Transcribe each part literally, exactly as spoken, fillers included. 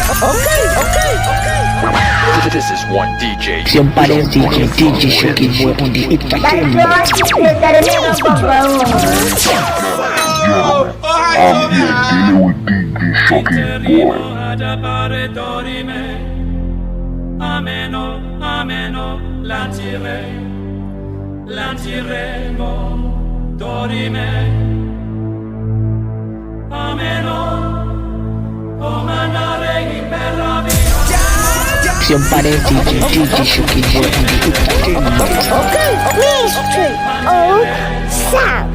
Okay, okay, okay. This is one D J. Somebody D J, D J Shocking Boy on the entertainment. I'm here dealing with D J Shocking Boy. Ameno, ameno, la tire, la tiremo, dorime. Ameno, comandare in bella via. Somebody D J, D J Shocking Boy on the entertainment. Okay, okay. Mystery, oh, sound.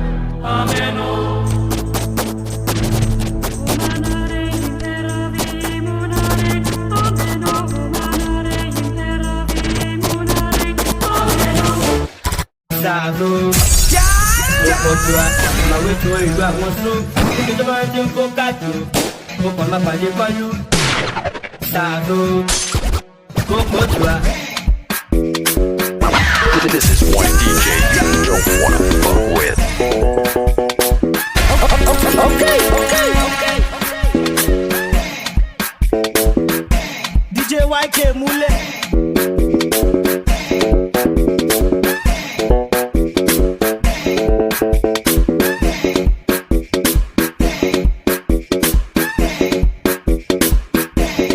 Ameno. Sàánú. Ó pọ̀ jù á, màá wé tó ìlú àwọn sún. Níbi tó bá ti ń fọ́ káàdì, ó kàn máa pàdé kọ́lù. Sàánú. Ó pọ̀ jù á. This is one D J you don't wanna fuck with. Okay, okay, okay. D J Y K Mule.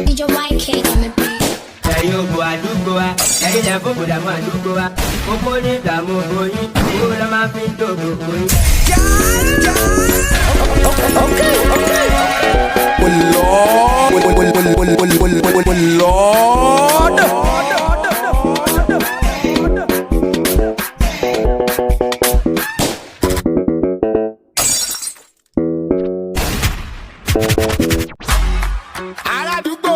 D J Y K on the beat. Ẹ̀yin ògbò àdúgbò wa, ẹ̀yin lẹ fún bùdàmú àdúgbò wa. Mo kó ní ìdààmú ògbó yín, owó la máa fi ń dògbò ògbó yín. Oh Lord, oh Lord. Aládùúgbò,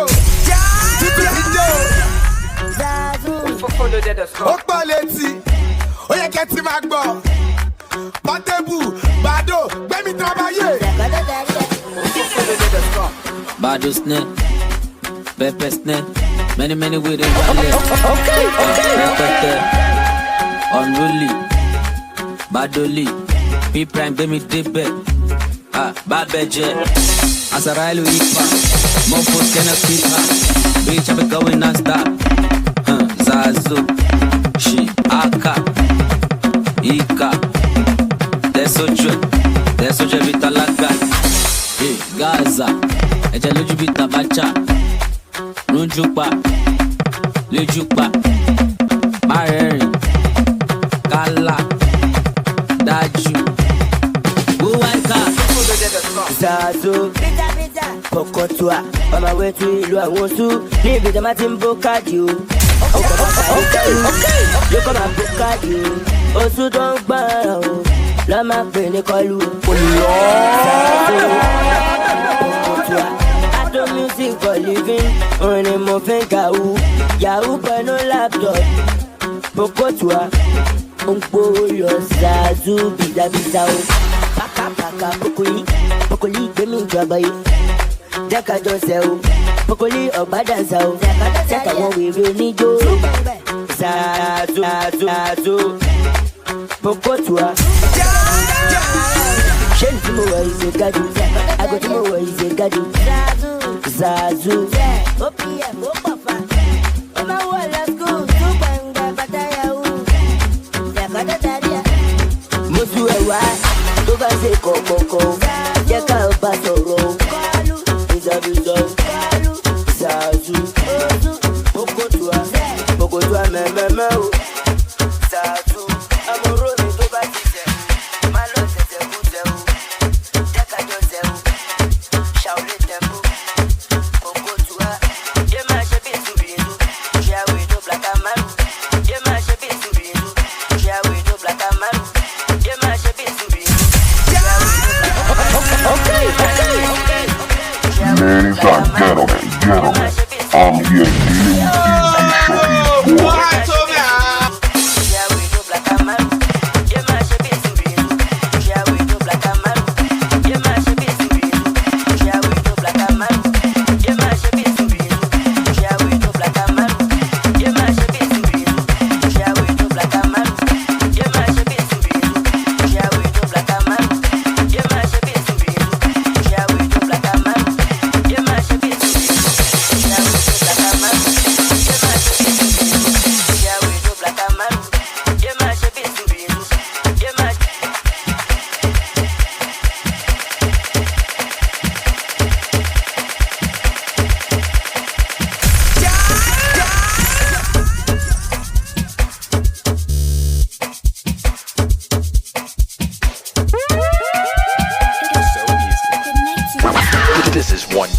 títí ìjọ. Ó pọ̀ létí, ó yẹ kẹ́ ti máa gbọ́. Portable, Bado, gbẹ́mí tán báyé. Bado snare, pepper snare, many many way dey wale. Okay, okay, okay. Rẹpẹtẹ, unruly, Badoli, P Prime gbé mi débẹ̀. Ah, bad bad jẹ. Asarailu ipa, mofos kena pipa. Bitch, I be going non-stop. Huh, Zazu, she, Aka, Ika. That's so true, that's so true, Vitalaga. Hey, Gaza, ẹ̀jẹ̀ lójú bí Tabacha. Lójú pa, lójú pa, má rẹ́rìn, kálá, dájú. Who I got? Zazu, Kokotua, on my way to Ilu Awosu, níbi tí a máa ti ń bó káàdì o. Ọkọ̀ bá ta ìkọlù, ló kọ́ máa bó káàdì o. Oṣù tó ń gbọ́n o, lọ́ máa pè ní kọlù. Zazu, Kokotua, I do music for living, orin ni mo fi ń kàwú. Yahoo boy no laptop, Kokotua, ó ń gbó lọ Zazu bìzàbìzà o. Bàkà bàkà, Pokoli, Pokoli gbé mi jọba yìí. Jẹ́ ká jọ sẹ́ o, Pokoli ọ̀gbádàza o. Jẹ́ ká wọ́n wèrè oníjó. Zazu, Zazu, Zazu, Pokotua. Ṣé ní tí mo wọ̀ ìṣe gájú? Àgọ́ tí mo wọ̀ ìṣe gájú. Zazu. O P M, ó pọ̀ fa. Ó máa wọ̀ lọ school, tún gbẹ̀ngbẹ̀ bàtà yahoo. Jẹ́ ká jọ darí ẹ̀. Mo tún ẹ̀ wá, tó bá ṣe kọ̀kọ̀kọ̀, jẹ́ ká bá sọ̀rọ̀ o. Bìzọ̀bìzọ̀ o. Zazu. Pokotua. Pokotua mẹ́mẹ́mẹ́ o. Zazu. Ọmọ oró mi tó bá ti jẹ, má lọ jẹjẹ kú jẹ o. Jẹ́ ká jọ jẹ o. Shaolin Temple. Pokotua. Yé máa ṣe bí ìsúbìlì. Share with no black and man. Yé máa ṣe bí ìsúbìlì. Share with no black and man. Yé máa ṣe bí ìsúbìlì. Share with no black and man. Okay, okay, okay. Ladies and gentlemen, gentlemen, I'm here dealing with D J Shorty Boy.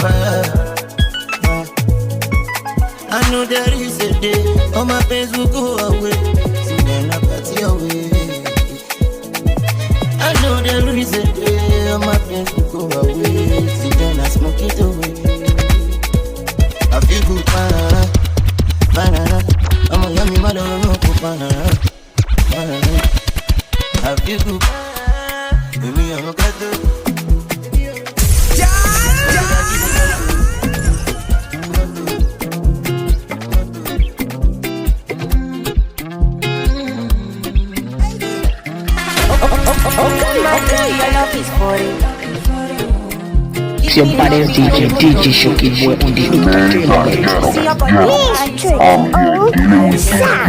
Fire. I know there is a day all my pains will go away. See, then I party away. I know there is a day all my pains will go away. See, then I smoke it away. I feel good, banana, banana. I'm a yummy mother, no, no, banana. I feel good. Èmi àwọn kẹ́tọ́. It's your baddest D J, D J Shoki Boy on the entertainment. See your body, I, I, I, I understand.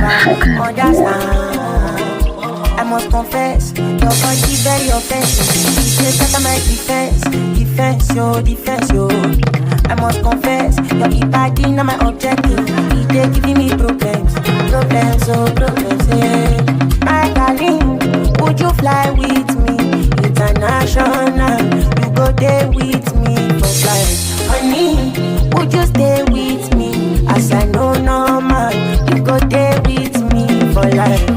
I must confess, your body very offensive. It takes out of my defense, defense, yo, defense, yo. I must confess, your body not my objective. It dey giving me problems, problems, oh problems, eh. My darling, would you fly with me international? You go there with me for flight, honey. Would you stay with me? As I know no man, you go there with me for life.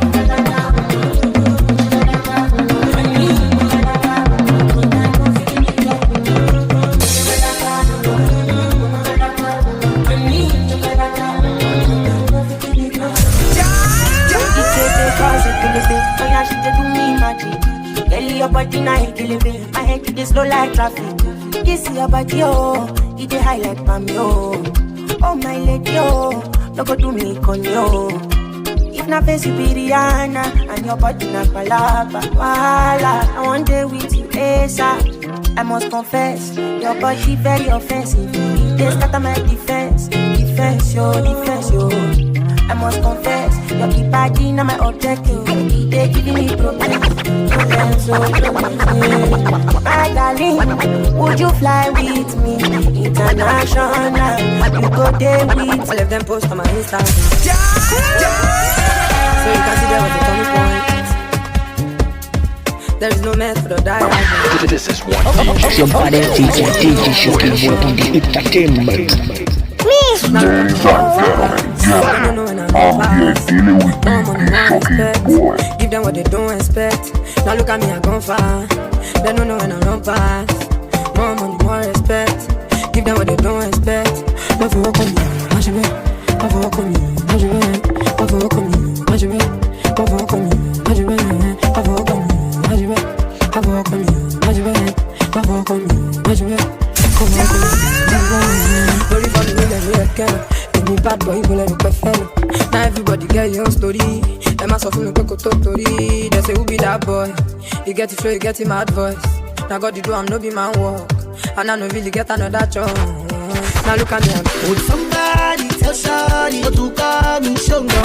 She dey cause it, oh yeah, she dey do me magic. Girl, your body na ekelebe. My head dey slow like traffic. This your body, oh, it dey high like palm, yo. Oh my lady, oh, no go do me conyo. If na face you be Rihanna and your body na palava, voila, I wan dey with you, ASAP. I must confess, your body very offensive. It dey scatter my defense, defense, yo, defense, yo. I must confess, your body na my objective. It dey giving me problems, problems, oh problems, eh. My darling, would you fly with me international? You go there with all of them post on my Instagram. So you can see there was a turning point. There is no mess for the die. This is one D J. It's your baddest D J, D J Shoki Boy on the entertainment. Ladies and gentlemen, yeah, I'm here dealing with D J Shoki Boy. Give them what they don't expect. Now look at me, I gone far. They don't know when I run past. More money, more respect. Give them what they don't expect. Don't fuck with me, I should be. Don't fuck with me, I should be. Don't fuck with me, I should be. Don't fuck with me, I should be. Don't fuck with me, I should be. Don't fuck with me, I should be. Don't fuck with me, I should be. Don't fuck with me, I should be. Lórí fọ́ọ̀mù mi lè rí ẹ̀kẹ́. Èmi bad boy, ibo lẹ́nu pẹ́ fẹ́ lọ. Now everybody get your story. Ẹ má sọ fún mi pé kò tó torí. They say who be that boy? You get the flow, you get the mad voice. Now God you do, I'm no be man work. And I no really get another chance. Now look at me, I'm Would somebody tell Shawty not to call me Shongo?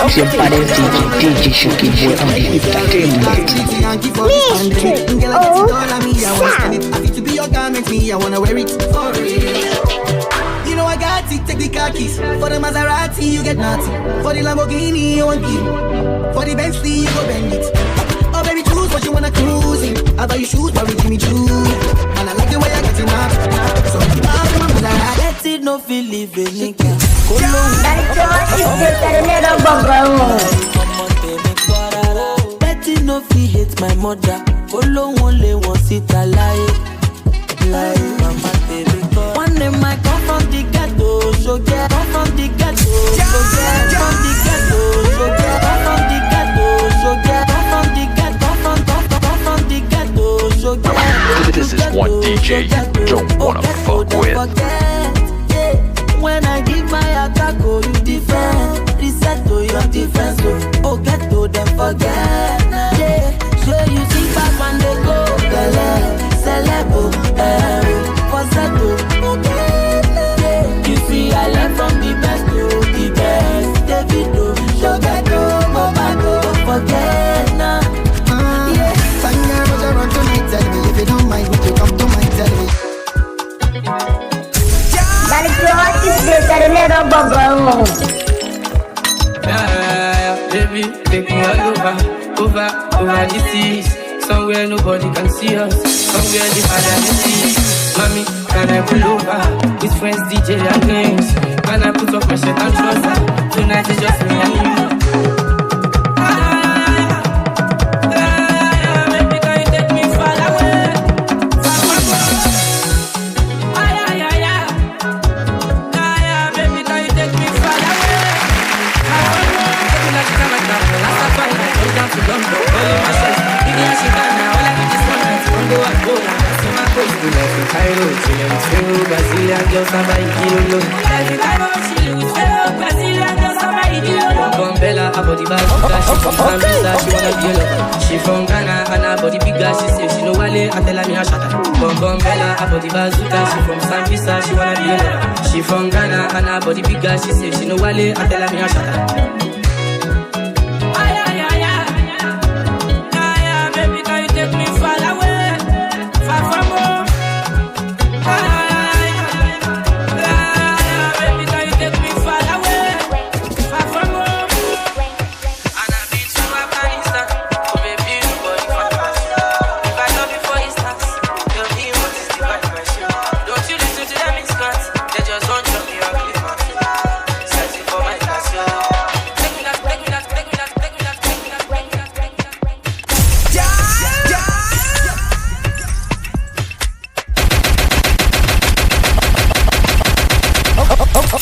It's your baddest D J, D J Shoki Boy on the entertainment. And give for this pandemic. Girl, I get it all on me, I wanna spend it. I fit to be your garment, me, I wanna wear it for real. You know I got it, take the car keys. For the Maserati, you get nothing. For the Lamborghini, you won't give. For the Bentley, you go bend it. Oh baby, choose what you wanna cruise in. I buy you shoes, but with Jimmy Choo. And I like the way I got him up. So I'm a Maserati. Let it no feel live a nigga. Let it no feel hate my mother. Kolo won't lay one sit alive. Like mama baby girl. One name I come from the ghetto, so get come from the ghetto, so get from the ghetto, so get come from the ghetto, so get come from the ghetto, come from come from come from the ghetto, so get. This is one D J you don't wanna fuck with. When I give my attack, oh, you defend. Reset to your defense, oh, oh, get to them forget. Yeah, so you see back when they go, belle, celebo, eh, for settle. Yeah, you see, I learn from the best to the best. David, oh, show get to, oh, my, don't forget now. Yeah, thank you, but I run to me, tell me if you don't mind, would you come to my tell me? Baliki artist dey serenade don gbọgbọ. Yeah, baby, take me all over, over, over the seas. Somewhere nobody can see us, somewhere the father can see. Mommy, can I pull over? With friends, D J and drinks. Can I put off my shirt and trouser? Tonight is just me and you. Ah, yeah, yeah, yeah. Baby, can you take me far away? Far, far away. Ah, yeah, yeah, yeah. Ah, yeah, baby, can you take me far away? Far, far away. Take me like a camera. Last time I come down to London, all in my sense. Give me a shit and now all I do is one night. One go and go, now I see my face. The life in Cairo, chilling with fellow Brazilian girls, I'm by kilo. Life in Cairo, chilling with fellow Brazilian girls, I'm by kilo. From Bella, her body bad, she from Zambia, she wanna be a lover. She from Ghana, and her body bigger, she say she no wale, I tell her me a shatter. Bum bum Bella, her body bazooka, she from Sambisa, she wanna be a lover. She from Ghana, and her body bigger, she say she no wale, I tell her me a shatter. Ay, ay, ay, ay. Ay, ay, baby, can you take me far away? Far from home. Ay, ay, ay, ay. Ay, ay, baby, can you take me far away? Far from home. And I've been to Afghanistan. Oh, baby, nobody can pass you. If I love you for instance, tell me what is the vibration. Don't you listen to them in scans. They just want to be your clip. Set it for my class, yo. Take me that, take me that, take me that, take me that, take me that, take me that, take me that, take me that.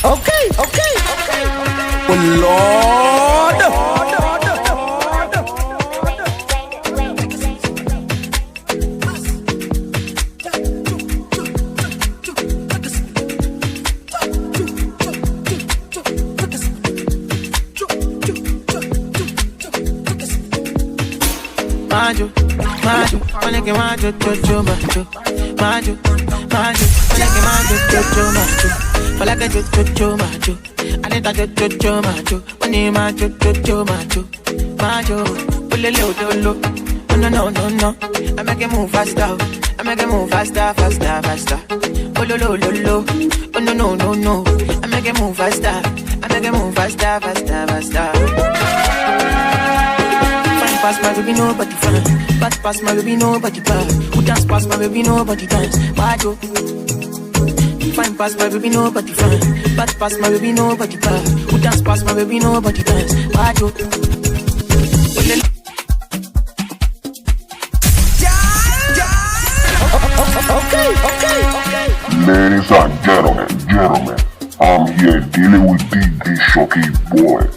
Okay, okay, okay. Oh Lord. Majo, majo, onege majo, jo, jo, majo. Majo, majo, onege majo, jo, jo, majo. Falake jo, jo, jo, majo. Anita jo, jo, jo, majo. Oni majo, jo, jo, majo. Majo, olele ololo. Oh no, no, no, no. I make it move faster. I make it move faster, faster, faster. Oh lo, lo, lo, lo. Oh no, no, no, no. I make it move faster. I make it move faster, faster, faster. Fine pass my baby, nobody fine. Bad pass my baby, nobody bad. Who dance pass my baby, nobody dance. Bad yo. Fine pass my baby, nobody fine. Bad pass my baby, nobody bad. Who dance pass my baby, nobody dance. Bad yo. Okay, okay, okay. Ladies and gentlemen, gentlemen, I'm here dealing with D J Shocky Boy.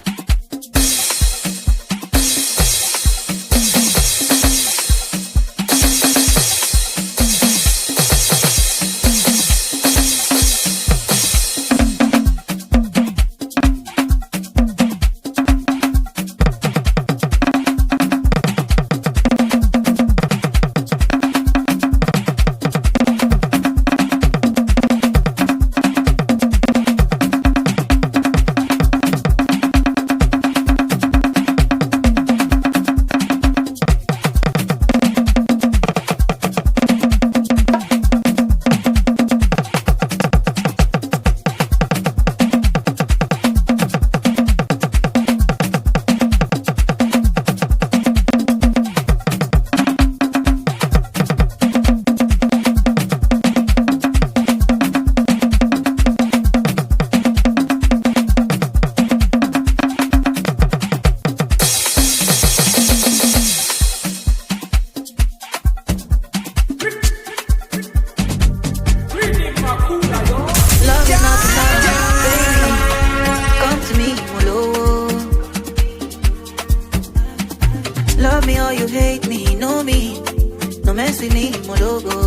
Love is not enough, baby. Come to me, Molo. Love me or you hate me, know me. No mess with me, Mologo.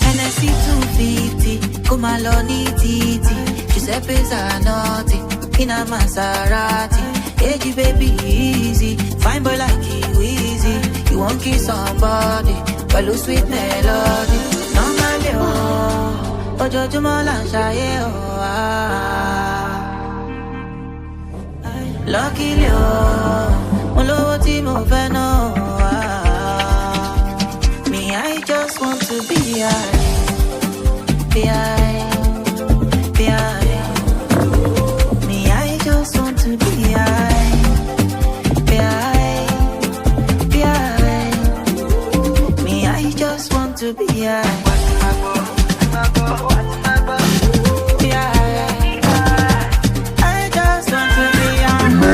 N S C two fifty, come along, titi. Giuseppe Zanotti, in a Maserati. Hey, baby, easy. Fine boy like you, easy. You won't kiss somebody, but lose sweet melody. Normally, oh, ojoojúmọ́ là ń ṣayé, oh, ah. Luckily, oh, olówó tí mo fẹ́ náà, ah. Me, I just want to be high, be high, be high. Me, I just want to be high, be high, be high. Me, I just want to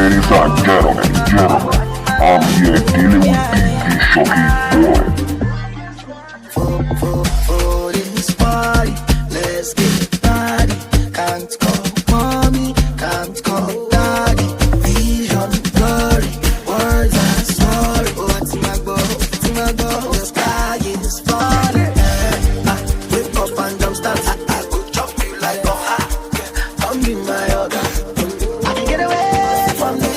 Ladies and gentlemen, gentlemen, I'm here dealing with D J Shoki Boy. For, for, for this party, let's get naughty. Can't call mommy, can't call daddy. Vision blurry, words are sorry. Oh, Timagbo, Timagbo, the sky is falling. Eh, ah, wake up and jump start. I, I go chop you like a hot. Come be my other. I can get away from this.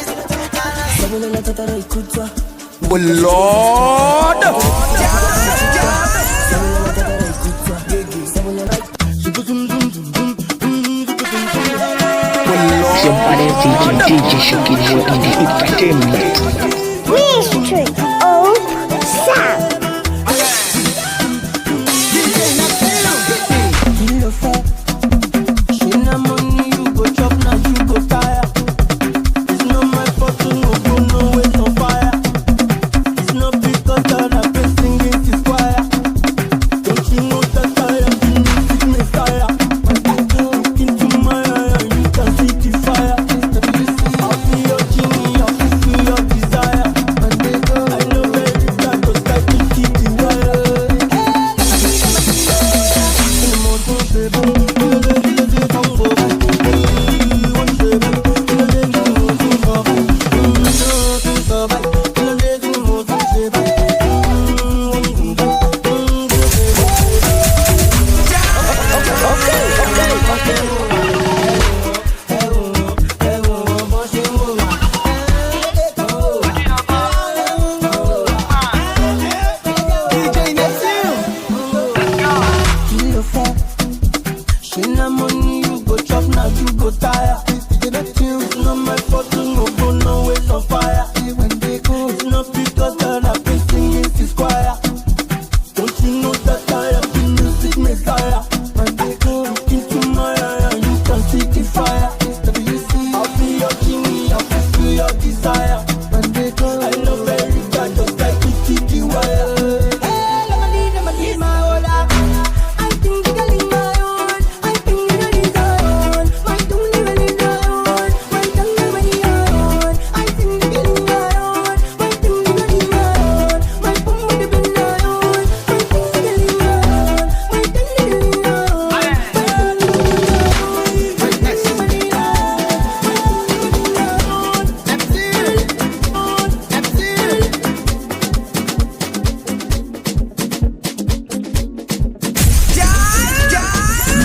Oh Lord! Your baddest D J, D J Shocking Boy on the entertainment. District of Sam. Kí ló fẹ́? Ṣé na money you go chop, na you go tire? It's not my fault, no go, no waste on fire. It's not because that I've been singing this choir. Don't you know that I am the music messiah? Look into my eye and you can see the fire. I'll be your genie, I'll fulfill your desire. I know very bad, just like you keep the wire. Kí ló fẹ́? Ṣé na money you go chop, na you go tire? It's not my fault, no go, no waste on fire. It's not because that I've been singing this choir. Don't you know that I am the music messiah? Look into my eye and you can see the fire. I'll be your genie, I'll fulfill your desire. I know very bad, just like you keep the wire.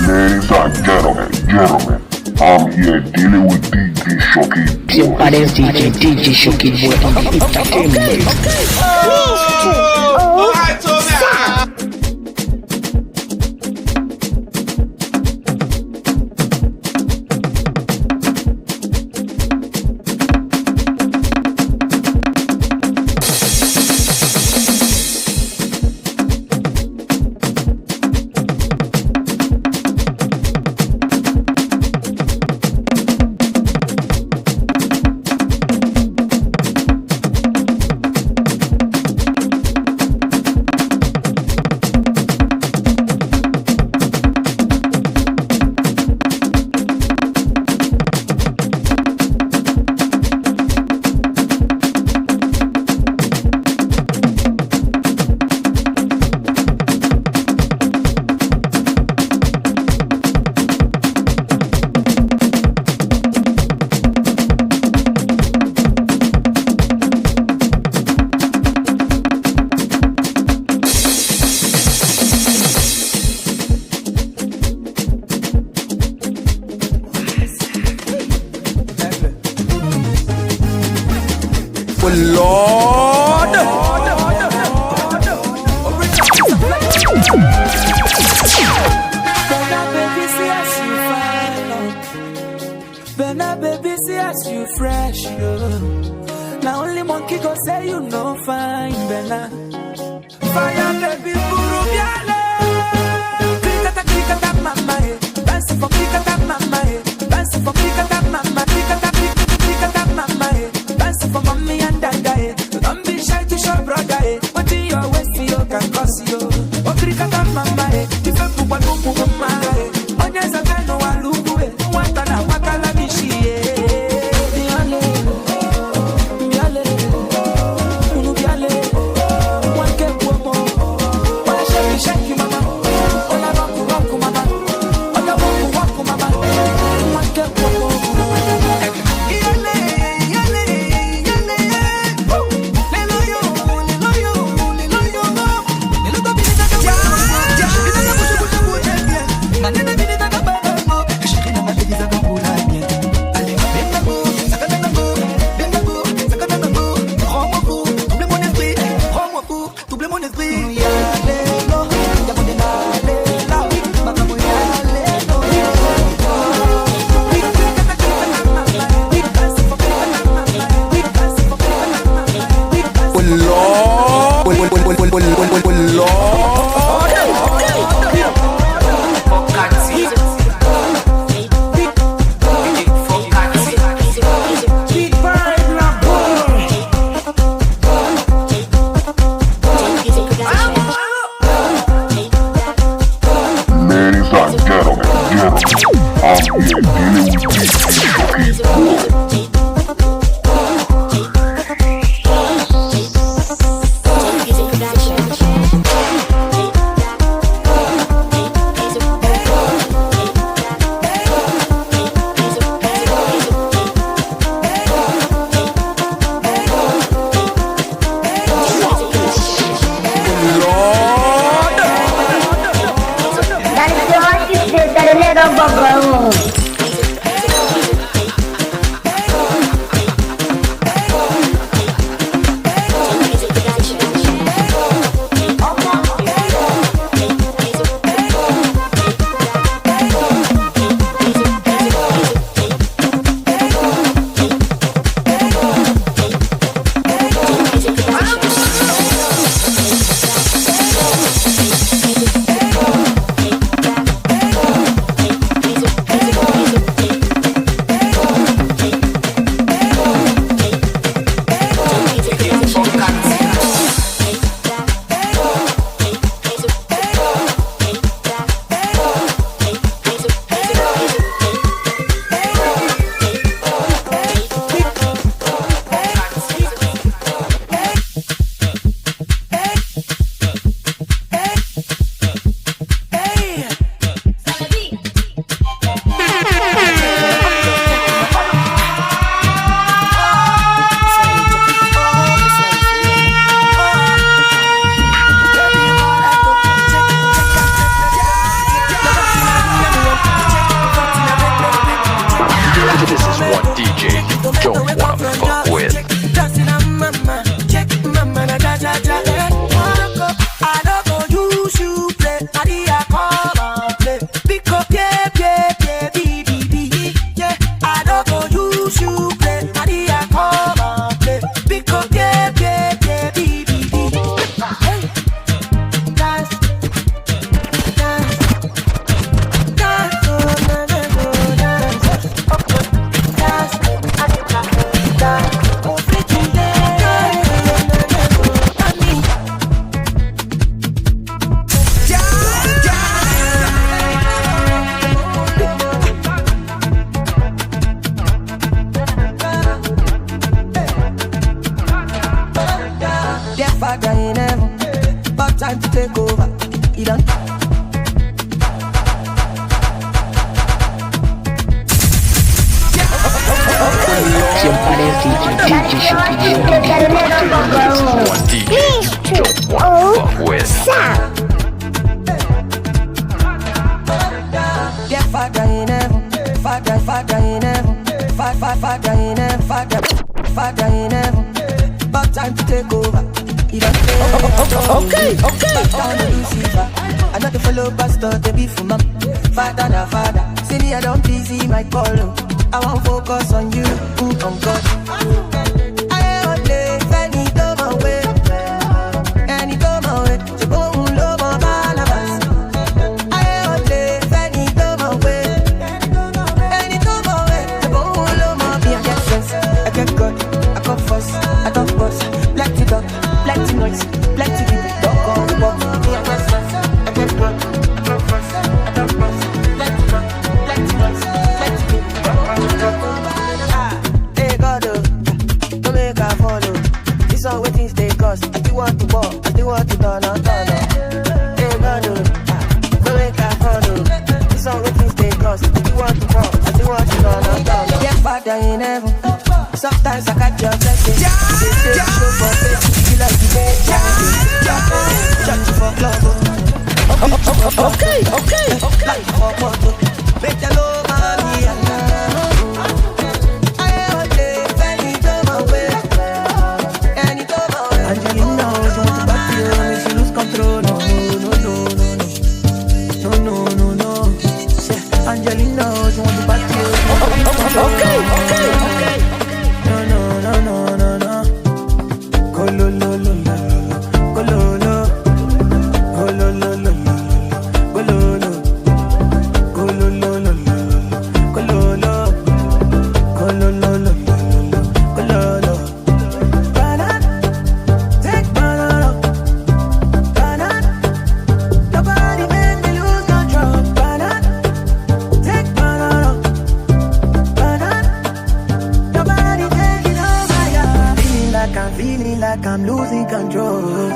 Ladies and gentlemen, gentlemen, I'm here dealing with D J Shoki. The baddest D J, D J Shoki Boy on the entertainment. Oh Lord. Bena baby, see as you fine, oh. Bena baby, see as you fresh, yo. Na only monkey go say you no fine, Bena. Fire baby, buru biale. Krikata, krikata, mama, eh. Dance for krikata, mama, eh. Dance for krikata, mama, krikata, krikata, mama, eh. Dance for mommy and dada, eh. Don't be shy to show brother, eh. What in your waist, you can cause you. Oh, krikata, mama, eh. If you put one, put one, mama, eh. Onye zaka no walugu, eh. Wata na wata la mishi, eh. This is one D J you don't wanna fuck with. Just in a mama, check mama, na ja ja ja. I don't go use you play, Maria come and play. Pick up, yeah, yeah, yeah, B B B. Yeah, I don't go use you play, Maria come and play. Pick up, yeah, yeah, yeah, B B B. Hey, dance, dance. Dear Father in heaven, about time to take over. He don't. One D J you don't wanna fuck with. Dear Father in heaven, Father, Father in heaven, Fa- Fa- Father in heaven, Father, Father in heaven. About time to take over. He don't. Okay, okay, okay. Lucifer. I not to follow pastor, they be for my father na father. See me, I don't busy my call. Oh. I won't focus on you, who on God. I only Fanny to my way. Any to my way. Ṣùgbọ́n òun ló mọ balance. Ayé ò lè fẹ́ni tó mọ̀ wé. Ẹni tó mọ̀ wé. Ṣùgbọ́n òun ló mọ bí I get sense. I get God, I come first, I don boss. Plenty talk, plenty noise, plenty people don come report. Me, I get sense, I get God, I come first, I don boss. Plenty talk, plenty noise, plenty people don come report. Ah, hey God, oh, don't make I follow. This one wetin dey cause. I still want to ball, I still want to turn on, turn on. Hey God, oh, ah, don't make I follow. This one wetin dey cause. I still want to ball, I still want to turn on, turn on. Dear Father in heaven, sometimes I catch your blessing. They say show for face, you like the day. Church for club, oh. Okay, okay, okay. Like for motor, make them know mommy. Angelina, oh, you want to party, oh, make you lose control. No, no, no, no, no, no. No, no, no, no. Say, Angelina, oh, you want to party, oh, make you lose control. Okay, okay, okay. No, no, no, no, no, no. Go lo, lo, lo, lo, lo, lo. Go lo, lo. Go lo, lo, lo, lo, lo, lo. Go lo, lo. Go lo, lo, lo, lo, lo, lo. Go lo, lo. Go lo, lo, lo, lo, lo, lo. Go lo, lo. Banana, take banana, banana. Nobody make me lose control. Banana, take banana, banana. Nobody take it over, yeah. Feeling like I'm, feeling like I'm losing control.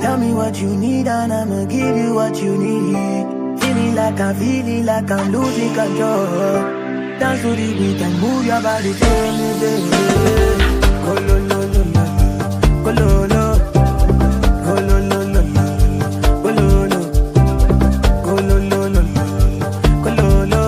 Tell me what you need and I'ma give you what you need. Feeling like I'm, feeling like I'm losing control. Dance to the beat and move your body to the music. Go lo lo lo lo lo. Go lo lo. Go lo lo lo lo lo. Go lo lo. Go lo lo lo lo lo. Go lo lo.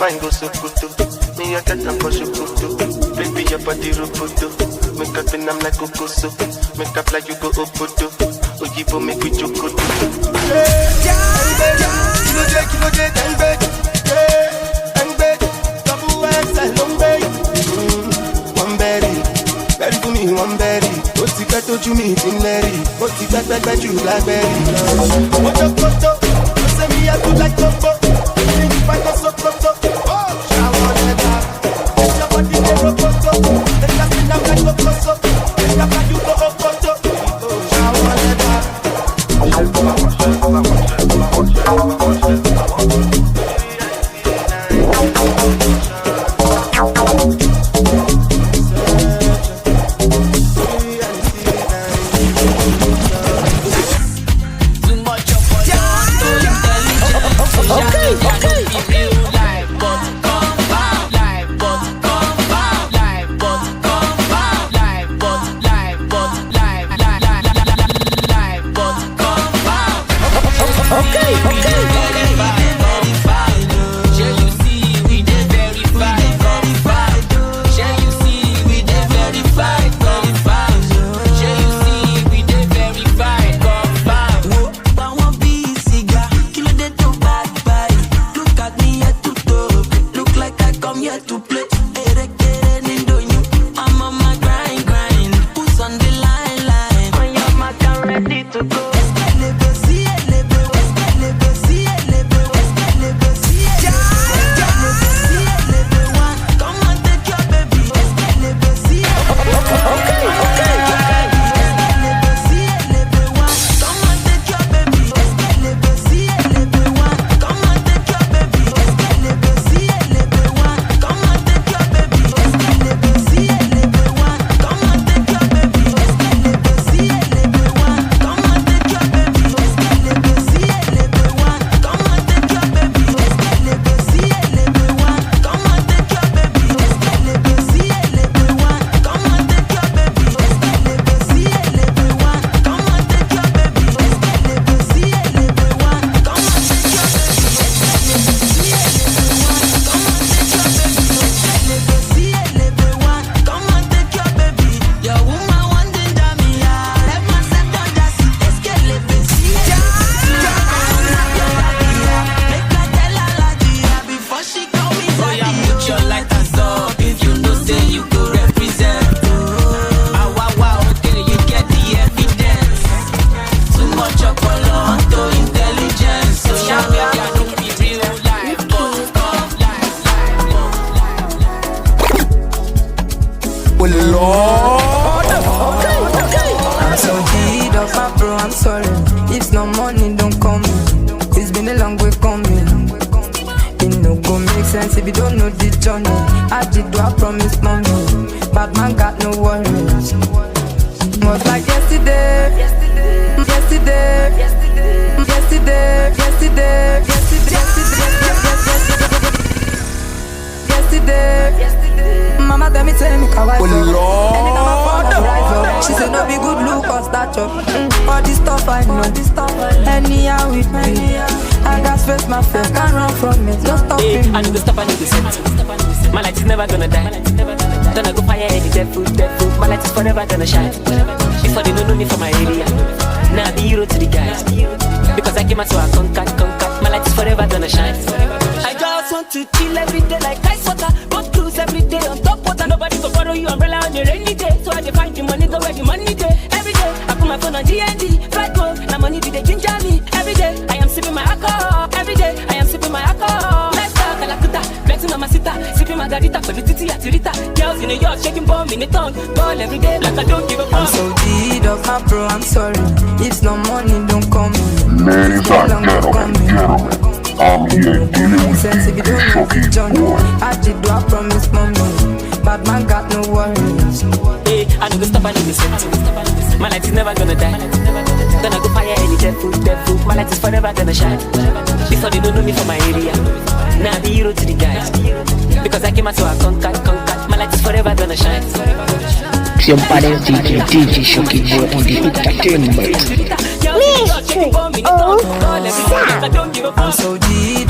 Fine go Sokoto, me I get am for Sokoto. Baby, your body roboto, make up in am like Okoso, make up like you go Obodo. Oyibo make we jokoto. Kí ló dé, kí ló dé, tẹ́ ń gbé? Tẹ́ ń gbé? Double X L ló ń gbé. Mm, wọ́n ń bẹ̀rì, bẹ̀rì fún mi, wọ́n ń bẹ̀rì. Ó ti pẹ́ tójú mi ti ń lẹ́rì, ó ti pẹ́ pẹ́pẹ́ jù lágbẹ̀rì lọ. Wọ́n tó kótó, ó ṣe mí yàtọ̀ like Kókó. Kí ni ìfà tó sókótó? Ó ṣàwọn ọ̀rẹ́ bá. It's your body they roboto. They just in the red Kókó so. They just like you go Okoto. Ó ṣàwọn ọ̀rẹ́ bá.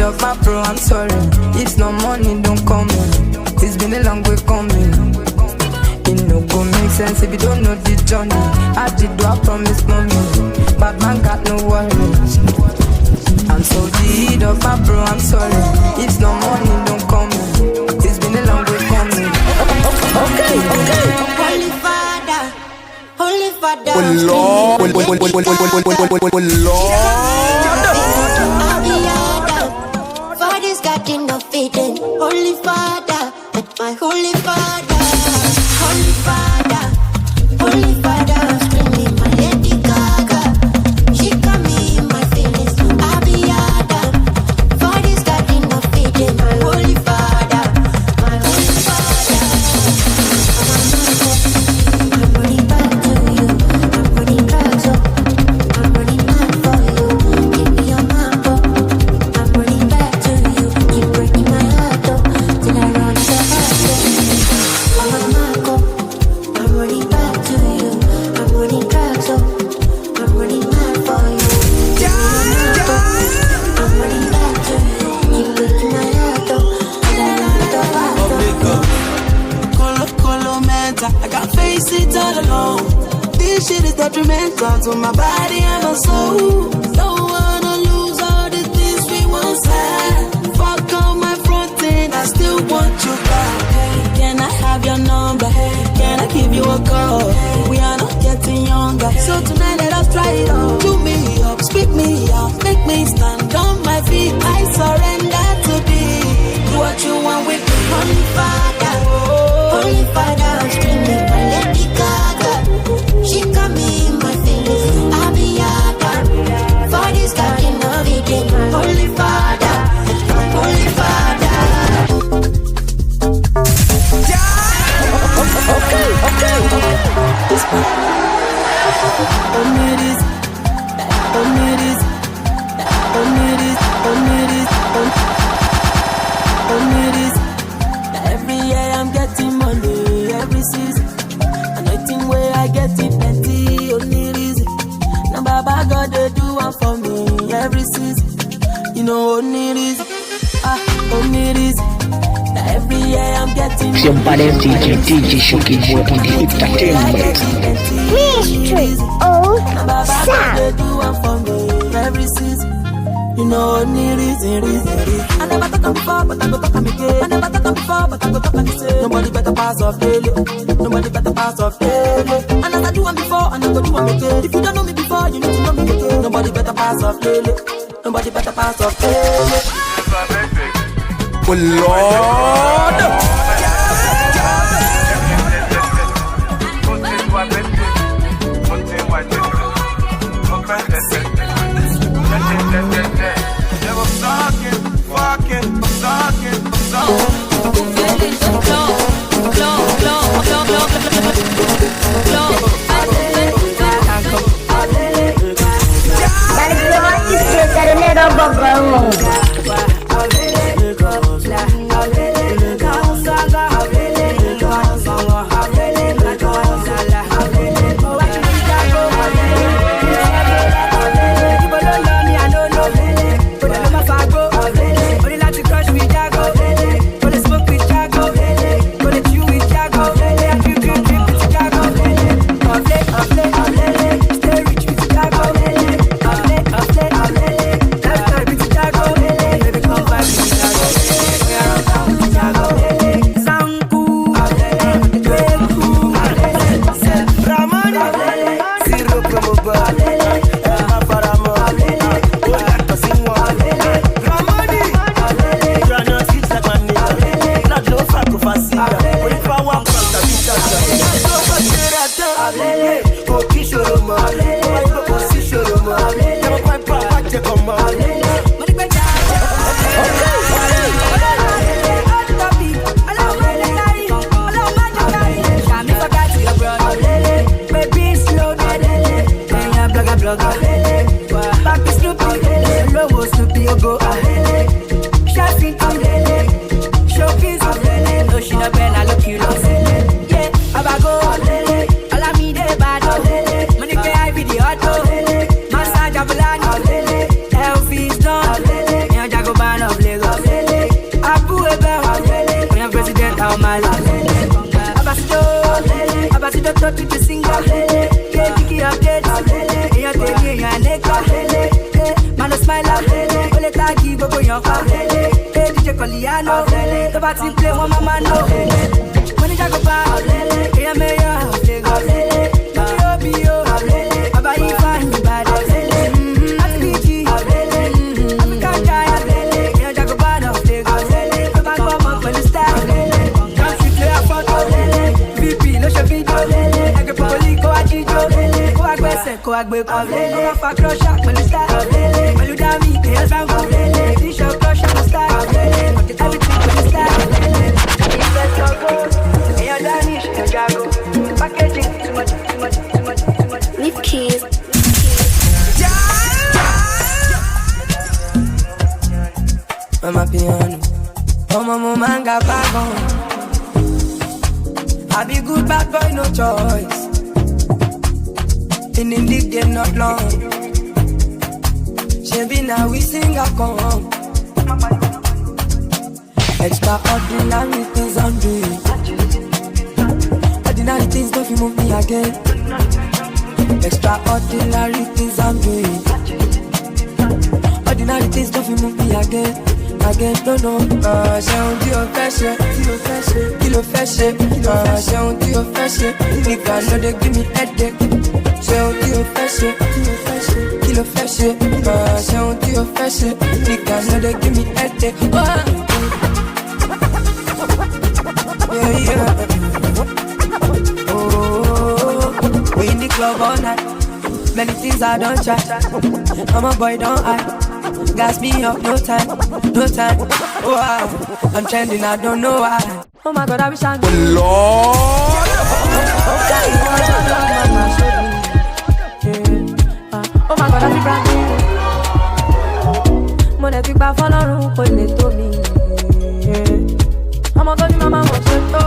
Of my bro, I'm sorry. If no money don't come in, it's been a long way coming. It no go make sense if you don't know the journey. I did do I promise mommy. Bad man got no worries. I'm so deed of my bro, I'm sorry. If no money don't come in, it's been a long way coming. Okay, okay. Holy Father, Holy Father, oh Lord, oh Lord, oh Lord. Father's got enough feeding. Holy Father, my Holy Father, Holy Father, Holy Father, screaming my Lady Gaga. She got me in my feelings. Abiyada, Father's got enough feeding. My Holy Father, my Holy Father. I'm running back to you. I'm running back, so I'm running back for you. Give me your mambo. I'm running back to you. Keep breaking my heart, oh, till I run the heart, oh. I'm a Marco. I'm running back to you. I'm running back, so I'm running back for you. Give me your mambo. I'm running back to you. Keep breaking my heart, oh, till I run the heart, oh. Colo, colo, menta. I can't face it all alone. This shit is detrimental to my body and my soul. Don't wanna lose all the things we once had. Fuck all my fronting, I still want you back. Hey, can I have your number? Hey, can I give you a call? Hey, we are not getting younger. So tonight let us try it on. Do me up, speak me up, make me stand on my feet. I surrender to be. Do what you want with me. Holy Father, Holy Father, I'm screaming my Lady Gaga. She got me in my feelings. Abiyada, Father's got enough feeding. Holy Father, Holy Father. Okay, okay, okay. Only this, only this, only this, only this, only this. Now every year I'm getting money, every season. And I think where I get it plenty, only reason. Now Baba God they do one for me, every season. You know, only reason. Ah, only reason. Now every year I'm getting It's your baddest D J, D J Shoki Boy on the entertainment. Mystery. Oh, Sam. They do one for me every season. You know, only reason, reason, reason. I never talk am before, but I go talk am again. I never talk am before, but I go talk am again. Nobody better pass off daily. Nobody better pass off daily. And as I do am before, I no go do am again. If you don't know me before, you need to know me again. Nobody better pass off daily. Nobody better pass off daily. Oh Lord. Abasido, Abasido talk to the singer. Yeah, Kiki update. Yeah, tell me your nigga. Yeah, man a smiler. Only tagi gbogbo yan pa. Yeah, D J Colliano. Tó bá ti play wọn máa ma know. Mo ní jago pa. Yeah, mayor of Lagos. Lójú òbí o. Bàbá yìí fà yín balẹ̀. Láti bí jí. African guy. Yeah, jago pa náà Lagos. Tó bá gbọ́ ọmọ pẹ̀lú style. Come fit play a photo. V P ló ṣe fídíò. Ẹgbẹ́ pọ̀pọ̀lì kó wá jíjó. Kó wá gbẹ́sẹ̀, kó wá gbé kọ́. Kó wá fa crusher pẹ̀lú style. Pẹ̀lú dami, èèyàn sango. T-shirt crusher ló style. Everything pẹ̀lú style. Èèyàn dami, èèyàn jago. Packaging too much, too much, too much, too much. Leaf keys. Mama piano, ọmọ mo máa ń ga bágan. I be good bad boy, no choice. In the league, they not long. Shebi na we sing a come. Extraordinary things I'm doing. Ordinary things don't fit move me again. Extraordinary things I'm doing. Ordinary things don't fit move me again. Again, no, no. Uh, ṣeun tí o fẹ́ ṣe, tí o fẹ́ ṣe, kí ló fẹ́ ṣe, kí ló fẹ́ ṣe, ṣeun tí o fẹ́ ṣe. Nìkan ló dé give me headache. Ṣeun tí o fẹ́ ṣe, tí o fẹ́ ṣe, kí ló fẹ́ ṣe, uh, ṣeun tí o fẹ́ ṣe. Nìkan ló dé give me headache. Oh. Yeah, yeah. Oh, we in the club all night. Many things I don't try. I'm a boy, don't I? Gas me up, no time, no time. Oh, I, I'm trending, I don't know why. Oh my God, I wish I knew. Lord. Oh my God, I feel brand new. Mo dẹ̀ ti gbà fọlọ́run kò lè tó mi. Ọmọ tó ní màmá wọn ṣe tó.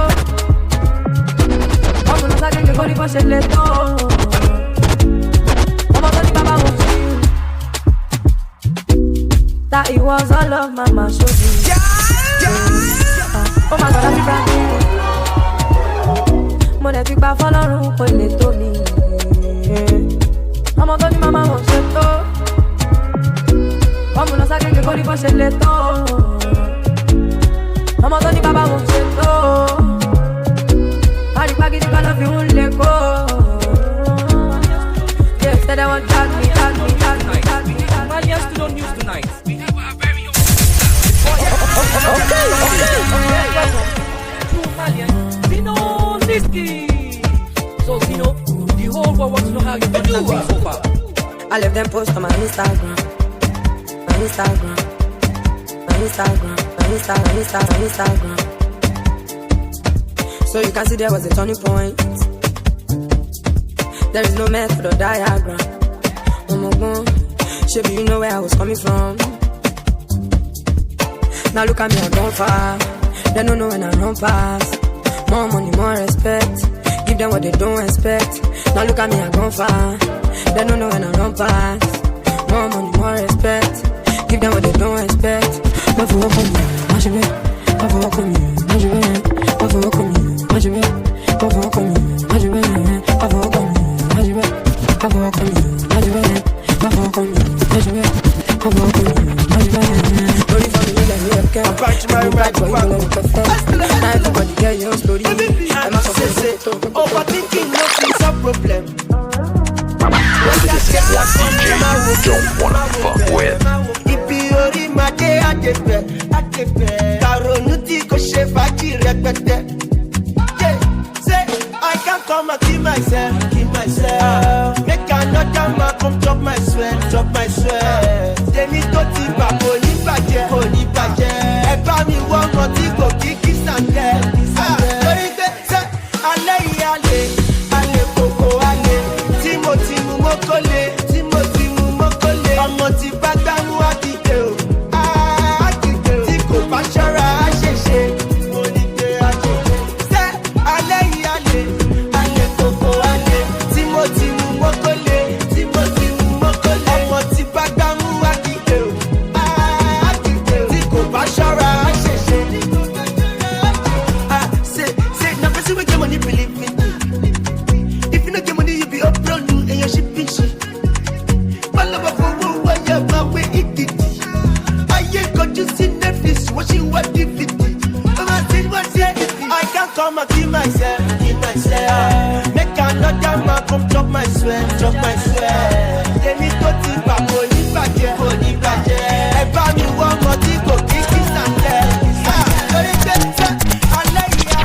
Ọmọ lọ ságége kó ní bó ṣe lè tó. Ọmọ tó ní bàbá wọn ṣe. That it was all of mama show me. Oh my God, I feel brand new. Mo dẹ̀ ti gbà fọlọ́run kò lè tó mi. Ọmọ tó ní màmá wọn ṣe tó. Ọmọ lọ ságége kó ní bó ṣe lè tó. Ọmọ tó ní bàbá wọn ṣe tó. Àrígbá gidi kan ló fi ń lè kó. Yeah, said they want drag me, drag me, drag me, drag me, drag me. Malian Studio News tonight. We have our very own. Okay, okay. True Malian, Zino Niski. So, Zino, the whole world wants to know how you got that thing so far. I left them post on my Instagram. My Instagram. My Instagram. My Insta, my Insta, my Instagram. So you can see there was a turning point. There is no method or diagram. Omogbon, shebi you know where I was coming from. Now look at me, I gone far. They don't know when I run past. More money, more respect. Give them what they don't expect. Now look at me, I gone far. They don't know when I run past. More money, more respect. Give them what they don't expect. Má fọwọ́ kàn mí, má ṣe bẹ́ẹ̀. Má fọwọ́ kàn mí, má ṣe bẹ́ẹ̀. Má fọwọ́ kàn mí, má ṣe bẹ́ẹ̀. Má fọwọ́ kàn mí, má ṣe bẹ́ẹ̀. Má fọwọ́ kàn mí, má ṣe bẹ́ẹ̀. Má fọwọ́ kàn mí, má ṣe bẹ́ẹ̀. Má fọwọ́ kàn mí, má ṣe bẹ́ẹ̀. Má fọwọ́ kàn mí, má ṣe bẹ́ẹ̀. Lórí fún mi nílẹ̀ ní ẹ̀kẹ́. Mo bá jí máa ń bá jí máa ń bá jí. Now everybody get your story. Ẹ má sọ fún mi. Overthinking no fit solve problem. This is what D J you don't wanna fuck with. Ibi orí máa dé àdébẹ̀, àdébẹ̀. Kàrònú tí kò ṣe fàájì rẹpẹtẹ. Yeah, say I can't come and kill myself, kill myself. Make another man come chop my sweat, chop my sweat. Tèmi tó ti bà kò ní bàjẹ́, kò ní bàjẹ́. Ẹ bá mi wọ́n mọ tí kò kí kí sàjẹ́. Ah, torí pé ṣé alẹ́ yìí alẹ́, alẹ́ kòkó alẹ́. Tí mo ti mú mọ́kó lé, tí mo ti mú mọ́kó lé. Ọmọ ti bá gbámú àdìde o. Ah, àdìde o. Tí kò bá ṣọ́ra, á ṣèṣe. Mo ní pé á ṣèṣe. Ṣé alẹ́ yìí alẹ́, alẹ́ kòkó alẹ́. Tí mo ti mú mọ́kó lé, tí mo ti mú mọ́kó lé. Ọmọ ti bá gbámú àdìde o. Ah, àdìde o. Tí kò bá ṣọ́ra, á ṣèṣe. Kill myself, kill myself. Make another man come chop my sweat, chop my sweat. Tèmi tó ti gbà kò ní bàjẹ́, kò ní bàjẹ́. Ẹ bá mi wá ọmọ tí kò kí kí sàkẹ́. Ah, torí pé ṣé alẹ́ yìí á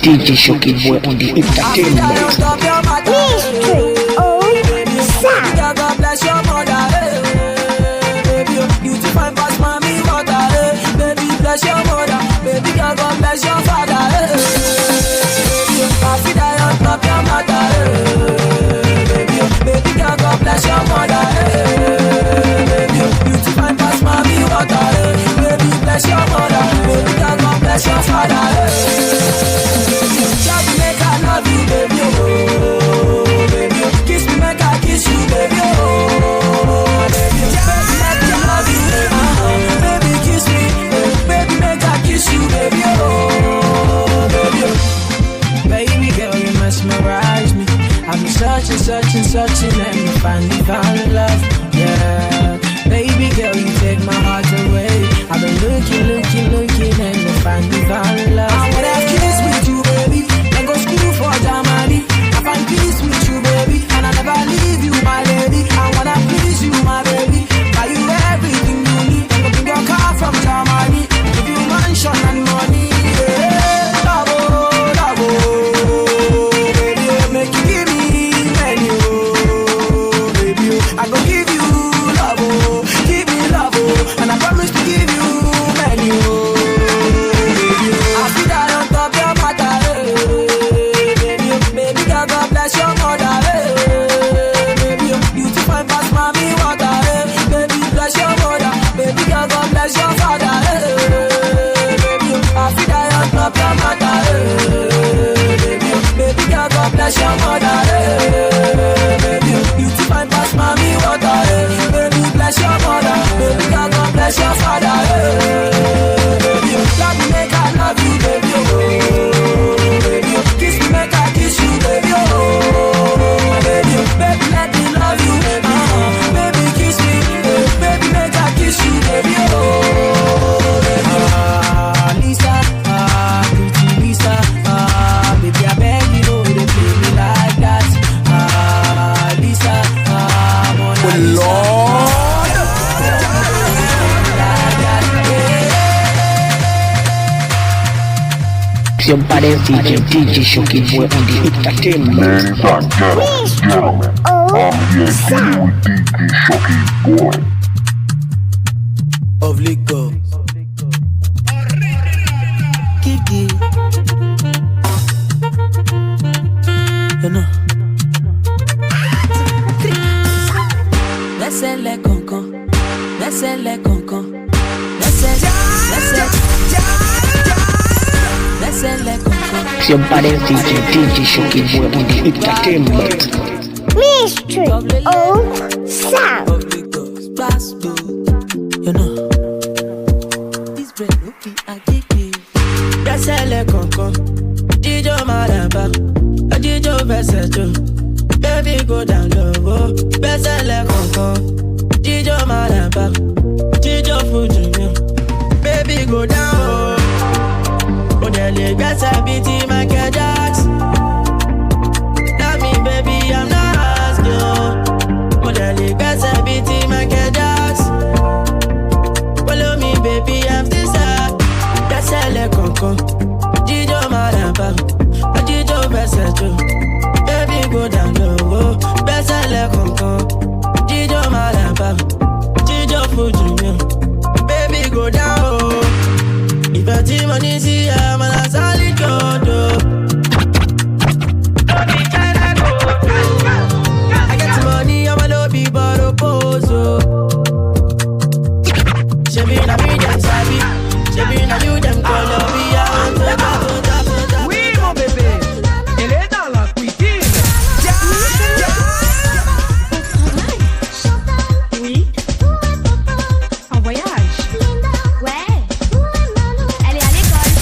D J Shoki Boy on the entertainment. History, old sound. Bless your mother, baby, God God bless your father, baby, bless your mother, baby, God God bless your father, baby, make I love you, baby, oh, baby, kiss me, make I kiss you, baby, oh, baby, make I love you, baby, kiss me, baby, make I kiss you, baby, oh, baby, oh. Baby girl, you mesmerize me. I've been searching, searching, searching, and you finally found love. Yeah. Baby girl, you take my heart away. I've been looking, looking, looking, and you finally found love. I wanna kiss with you, baby. And go school for Germany. I find peace with you, baby. And I never leave you, my lady. I wanna please you, my baby. Buy you everything you need. And go bring your car from Germany. Give you mansion and money. Yeah. Love, oh, love, oh. Baby, oh, make you give me many, oh. Baby, oh, I go give you love, oh. Give me love, oh. And I promise to give you many, oh. Baby, oh, I feel that Lord. Somebody D J, D J Shoki Boy on the entertainment. Ladies and gentlemen, gentlemen, I'm here dealing with D J Shoki Boy of Lagos. Kiki. You know. Gbẹ́sẹ̀ lẹ́kọ̀ọ̀kan, gbẹ́sẹ̀ lẹ́kọ̀ọ̀kan, gbẹ́sẹ̀, gbẹ́sẹ̀, gbẹ́sẹ̀ lẹ́kọ̀ọ̀kan. Somebody D J, D J Shoki Boy on the entertainment. Mystery of sound. You know, this bread no be addictive. Gbẹ́sẹ̀ lẹ́kọ̀ọ̀kan, jíjó máa dàgbà, jíjó fẹsẹ̀ jò. Baby go down low, gbẹ́sẹ̀ lẹ́kọ̀ọ̀kan, jíjó máa dàgbà, jíjó fún jùlọ. Baby go down o, ó dẹ̀ lè gbẹ́sẹ̀ bíi ti Michael Jackson. Tell me, baby, I'm not asking o, ó dẹ̀ lè gbẹ́sẹ̀ bíi ti Michael Jackson. Follow me, baby, I'm still sad. Gbẹ́sẹ̀ lẹ́kọ̀ọ̀kan, jíjó máa dàgbà, jíjó fẹsẹ̀ jò. Baby go down low, gbẹ́sẹ̀ lẹ́kọ̀ọ̀kan, jíjó máa dàgbà, jíjó fún jùlọ. Baby go down o. Ìfẹ́ tí mo ní sí ẹ, mo lọ sálí jòdò. I get money, I'm a low be borrow pose o. Shebi na me dem sabi. Shebi na you dem call up. We are on top, top, top, top, top. Oui, mon bébé. Elle est dans la cuisine. Oui. En voyage. Ouais. Elle est à l'école.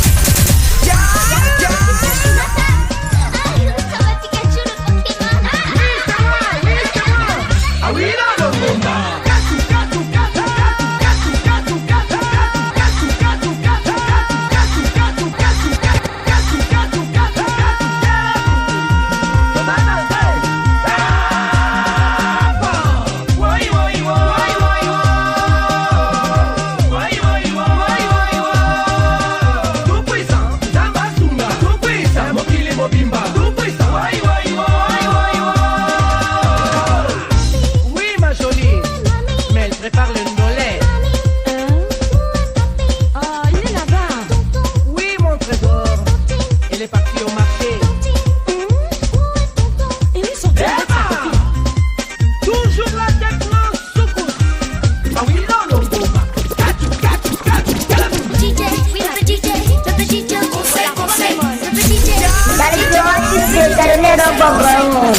Oui, ma jolie, mais elle prépare le ndolé. Hein? Oh, il est là-bas. Oui, mon trésor, elle est partie au marché. Hum? Il est sorti avec sa copine. Toujours la tête en secousse. Ah oui, non, non, non. D J, oui, le petit D J, le petit D J, conseil, conseil, le petit D J. Dans les bureaux, c'est le nez dans le bonbon.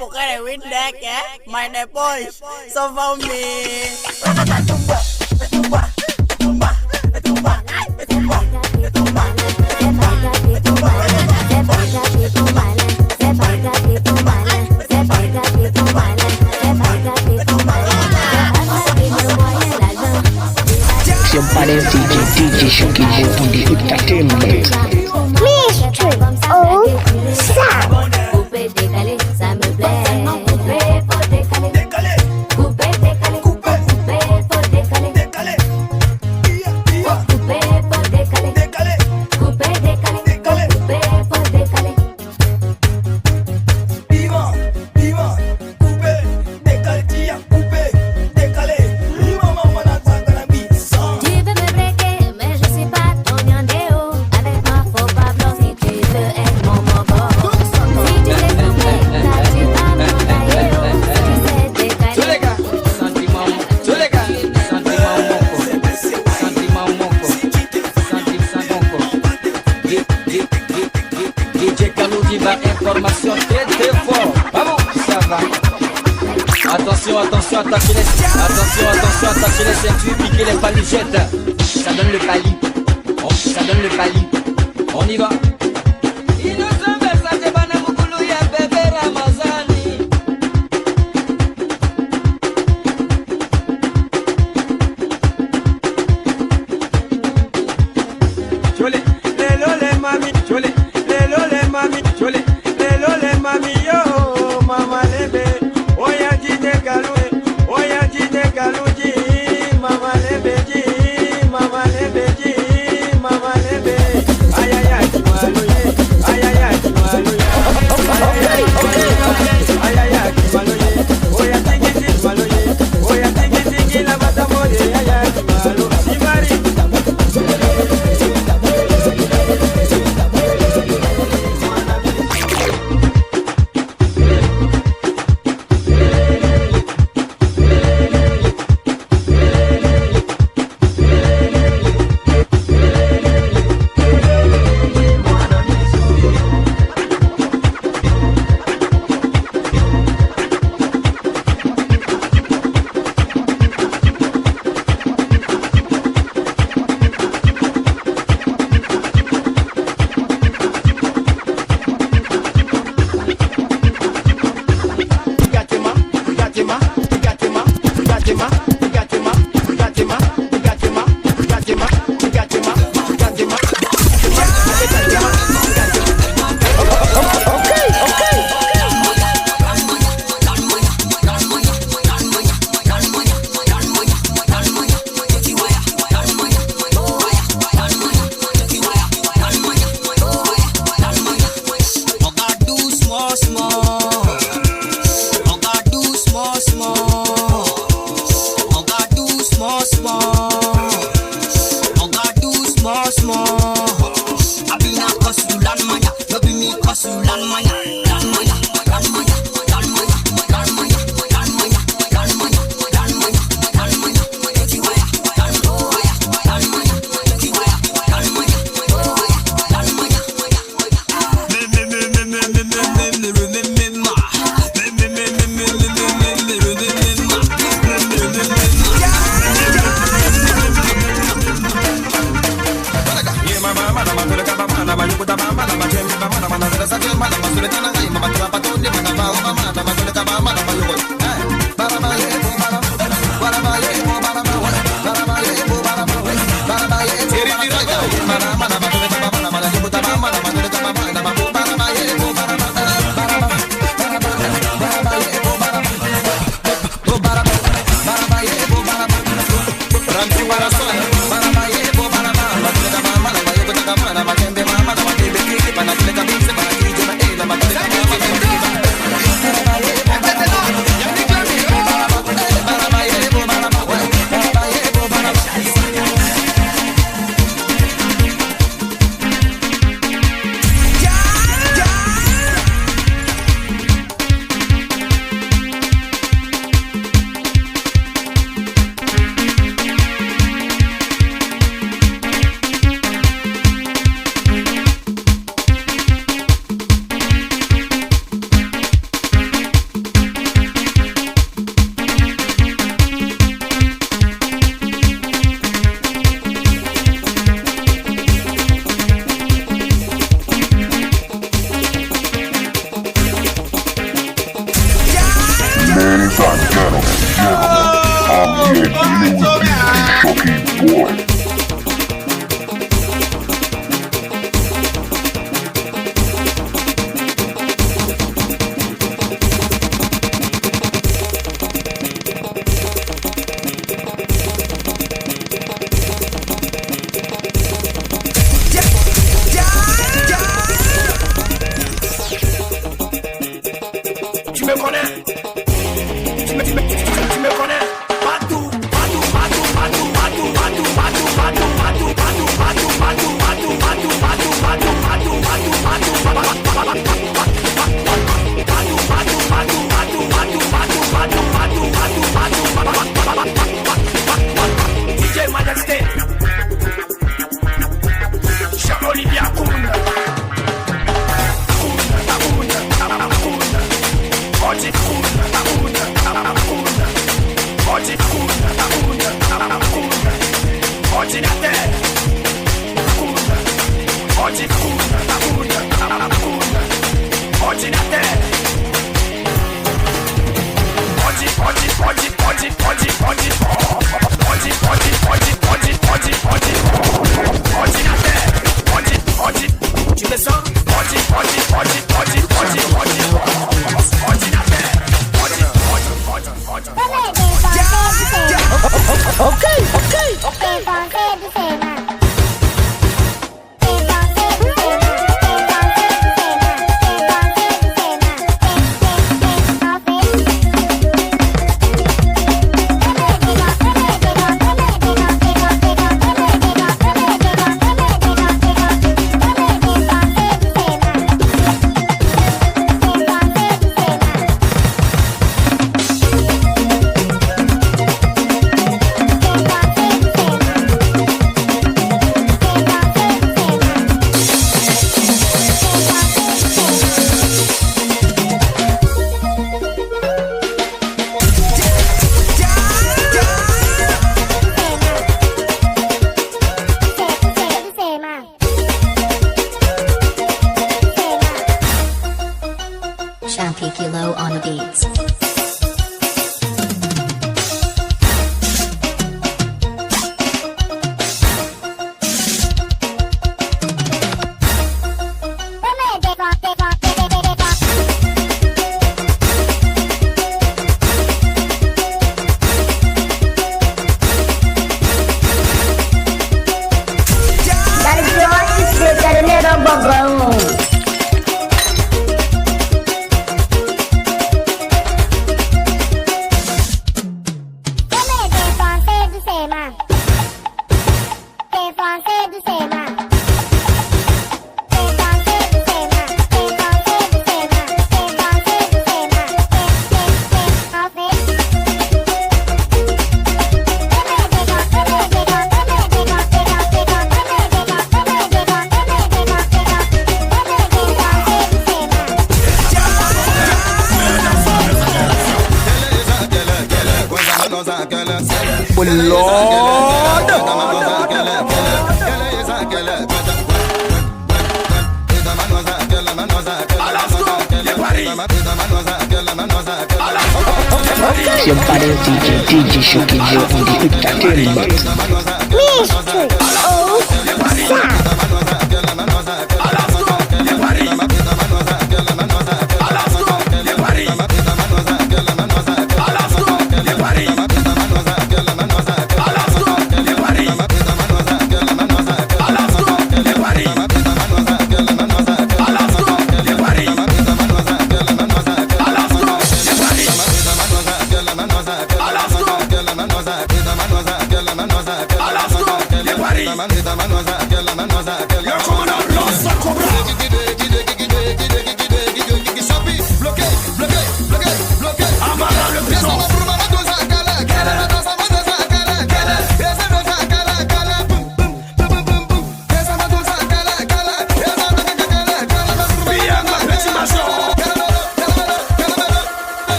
Pour que le win deck, eh? My the boys, so for me. Somebody D J, D J Shuki J on the entertainment. Mystery on sound. Coupé, décalé, ça me plaît. Coupé, faut décaler. Coupé, décalé. Coupé, faut décaler. Coupé, faut décaler. Coupé, décalé. Coupé, faut décaler. Piment, piment, coupé, décalé, tiens, coupé, décalé. Piment, maman, la sangana, bi, sang. Tu veux me breaker, mais je suis pas ton yandéo. Avec moi, faut pas blanc si tu veux être mon mobile. Si tu laisses tomber, là, tu vas m'envoyer, oh. Si tu sais décaler. Tous les gars, sentiment, tous les gars, sentiment, mon corps. Sentiment, mon corps. Sentiment, mon corps. D J Kaloudi va information très très fort. Bravo, ça va. Attention, attention, attaquez les, attention, attention, attaquez les ceintures, piquez les paluchettes. Ça donne le pali. Oh, ça donne le pali. On y va. Innocent Versace, Bana Mukulu, ya bébé Ramazani. Chole, lelo le mami, chole, lelo le mami, chole, lelo le mami yo, mama lebe, oya jide galu, oya jide galu ji, mama lebe ji, mama lebe ji, mama lebe, ayaya, malu ye, ayaya, malu ye, ayaya, malu ye, oya tigi tigi malu ye, oya tigi tigi la bata mode, ayaya. Oga do small small. Oga do small small. Oga do small small. Oga do small small. I be na cause you land manya. No be me cause you land manya. Land manya. Land manya. Ordinateur. Ordi-, ordi-, ordi-, ordi-, ordi-, ordi-, ordinateur. Ordi-, ordi-, ordi-, ordi-, tu le sens? Ordi-, ordi-, ordi-, ordi-, ordi-, ordi-, ordinateur. Ordi-, ordi-, ordi-, ordi-, ordi-, Shanti Kilo on the beats. Oh Lord! Your body D J, D J Shoki Joe on the entertainment. Mystery. Oh, sad.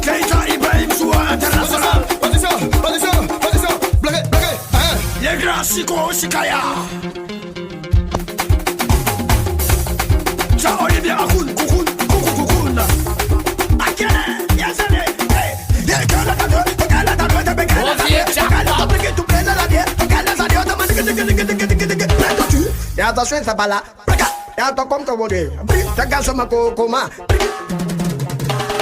Keita Ibrahim Sua International. Position, position, position, bloqué, bloqué, hein. Les grands Chico Chikaya. Jean Olivier Akun, Kukun, Kuku, Kukun. Akene, Yasane, hey. Et attention, ça va là. Regarde, comme ton bonnet.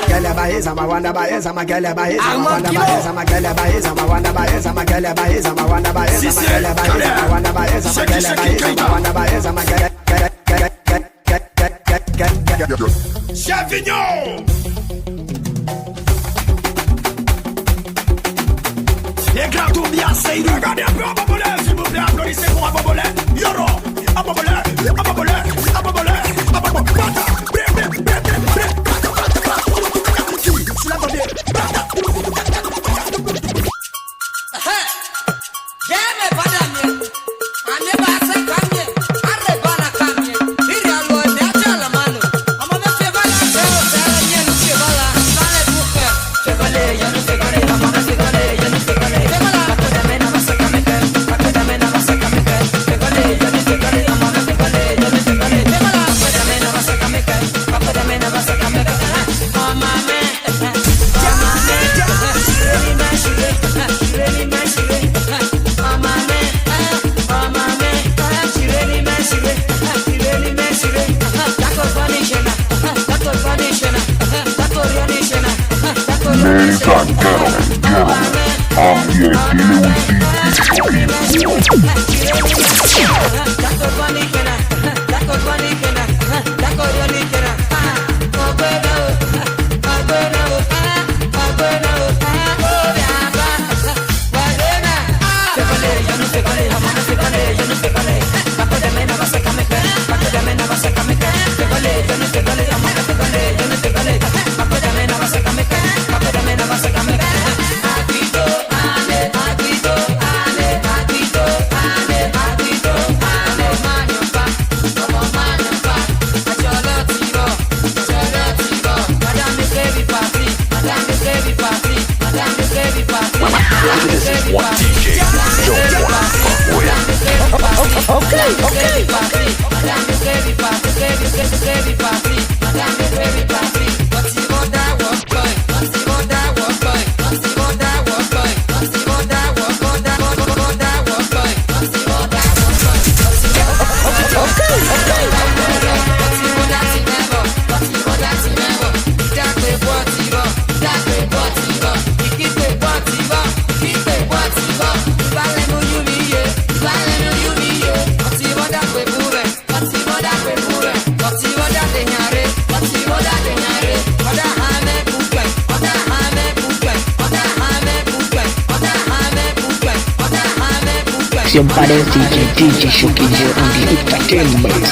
Kele baheza mawanda baheza makele baheza mawanda baheza makele baheza mawanda baheza makele baheza mawanda baheza makele baheza mawanda baheza makele baheza mawanda baheza makele. Chefinho. Les grands tourbières, c'est une. Regardez un peu en bas, mon Ladies and gentlemen, gentlemen, I'm here dealing with D J Shoki. This is what D J don't want to fuck with. Okay, okay, okay. It's your baddest D J, D J Shoki Boy on the entertainment.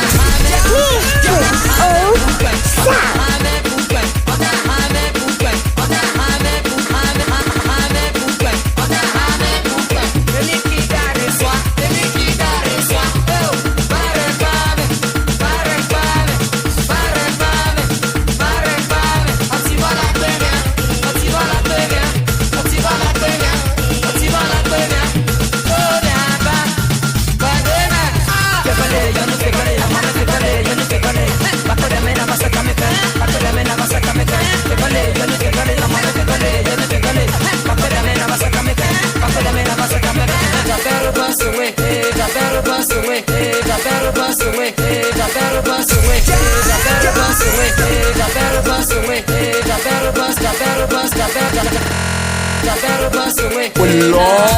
Oh Lord.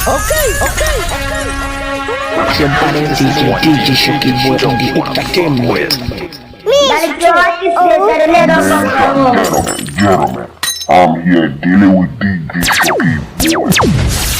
Okay, okay. It's your baddest D J, D J Shoki Boy on the entertainment. Gentlemen, I'm here dealing with D J Shoki Boy.